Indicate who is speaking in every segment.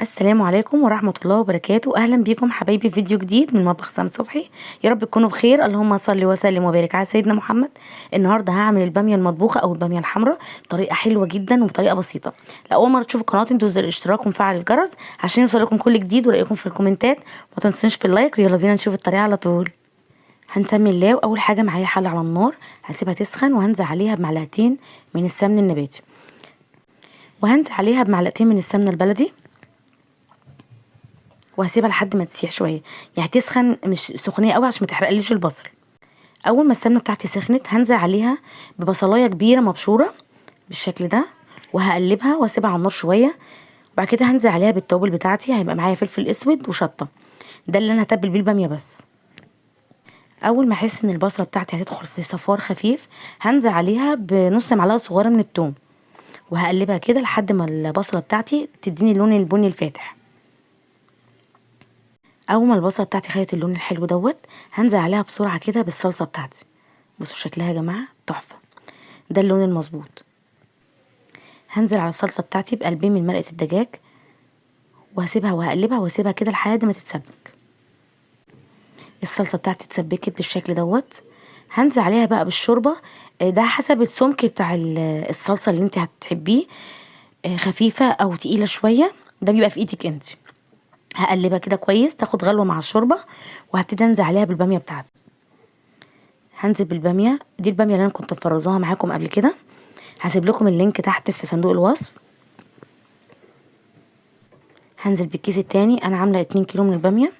Speaker 1: السلام عليكم ورحمة الله وبركاته. أهلا بيكم حبايبي في فيديو جديد من مطبخ سام صبحي. يا رب تكونوا بخير. اللهم صل وسلم وبارك على سيدنا محمد. النهارده هعمل البامية المطبوخة أو البامية الحمراء بطريقة حلوة جدا وبطريقة بسيطة. لأول مرة تشوفوا قناتي دوسوا زر الاشتراك ومفعل الجرس عشان يوصلكم كل جديد، ورأيكم في الكومنتات، وما تنسوش في ال like. ويلا بينا نشوف الطريقة على طول. هنسمي الله. وأول حاجة معايا حلة على النار هسيبها تسخن، وهنزل عليها بمعلقتين من السمن النباتي، وهنزل عليها بمعلقتين من السمنة البلدي، وهسيبها لحد ما تسيح شوية، يعني تسخن مش سخنيه قوي عشان ما تحرقليش البصل. اول ما السمنة بتاعتي سخنت هنزل عليها ببصلايه كبيرة مبشوره بالشكل ده، وهقلبها واسيبها على النار شوية. وبعد كده هنزل عليها بالتوابل بتاعتي، هيبقى معايا فلفل اسود وشطه، ده اللي انا هتبل بيه الباميه بس. اول ما احس ان البصله بتاعتي هتدخل في صفار خفيف هنزل عليها بنص معلقه صغيرة من الثوم، وهقلبها كده لحد ما البصله بتاعتي تديني اللون البني الفاتح. اول ما البصله بتاعتي خدت اللون الحلو دوت هنزل عليها بسرعة كده بالصلصه بتاعتي. بصوا شكلها يا جماعة تحفة، ده اللون المظبوط. هنزل على الصلصه بتاعتي بقلبين من مرقه الدجاج، وهسيبها وهقلبها واسيبها كده لحد ما تتسبك. الصلصه بتاعتي اتسبكت بالشكل دوت. هنزل عليها بقى بالشوربه، ده حسب السمك بتاع الصلصه اللي انت هتحبيه، خفيفة او تقيلة شوية، ده بيبقى في ايدك انت. هقلبها كده كويس تاخد غلوه مع الشوربة، وهبتدي انزل عليها بالباميه بتاعتي. هنزل بالباميه دي، الباميه اللي انا كنت مفرزاها معاكم قبل كده، هسيب لكم ال link تحت في صندوق الوصف. هنزل بالكيس التاني، انا عامله 2 كيلو من الباميه.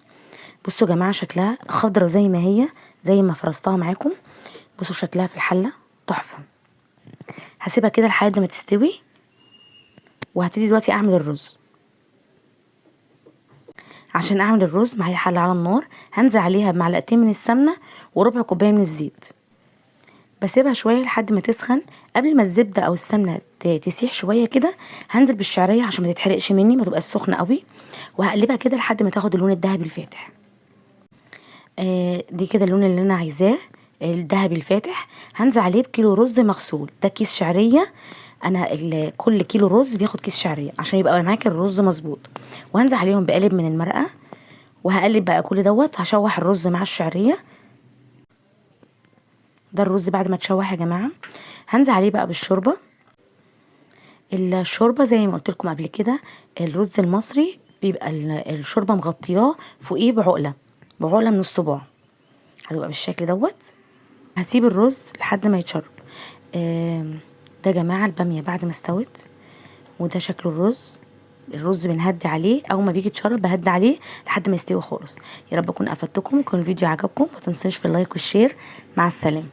Speaker 1: بصوا يا جماعة شكلها خضرة زي ما هي، زي ما فرزتها معاكم. بصوا شكلها في الحلة تحفة. هسيبها كده لحد ما تستوي، وهبتدي دلوقتي اعمل الرز. عشان اعمل الرز معايا حله على النار، هنزل عليها بمعلقتين من السمنة وربع كوباية من الزيت. بسيبها شوية لحد ما تسخن. قبل ما الزبدة او السمنة تسيح شوية كده هنزل بالشعريه عشان ما تتحرقش مني، ما تبقاش سخنة قوي، وهقلبها كده لحد ما تاخد اللون الذهبي الفاتح. دي كده اللون اللي انا عايزاه، الذهبي الفاتح. هنزل عليه بكيلو رز مغسول، ده كيس شعرية. انا كل كيلو رز بياخد كيس شعرية عشان يبقى معاك الرز مظبوط. وهنزل عليهم بقالب من المرقه، وهقلب بقى كل دوت. هشوح الرز مع الشعرية. ده الرز بعد ما اتشوح يا جماعة هنزل عليه بقى بالشوربه. الشوربة زي ما قلت لكم قبل كده، الرز المصري بيبقى الشوربة مغطياه فوقيه بعقله، بعقله من الصباع، هتبقى بالشكل دوت. هسيب الرز لحد ما يتشرب. ده يا جماعة الباميه بعد ما استوت، وده شكل الرز. الرز بنهدي عليه، اول ما بيجي يتشرب بهدي عليه لحد ما يستوي خالص. يا رب اكون افدتكم ويكون الفيديو عجبكم. ما تنسوش في ال like وال share. مع السلامة.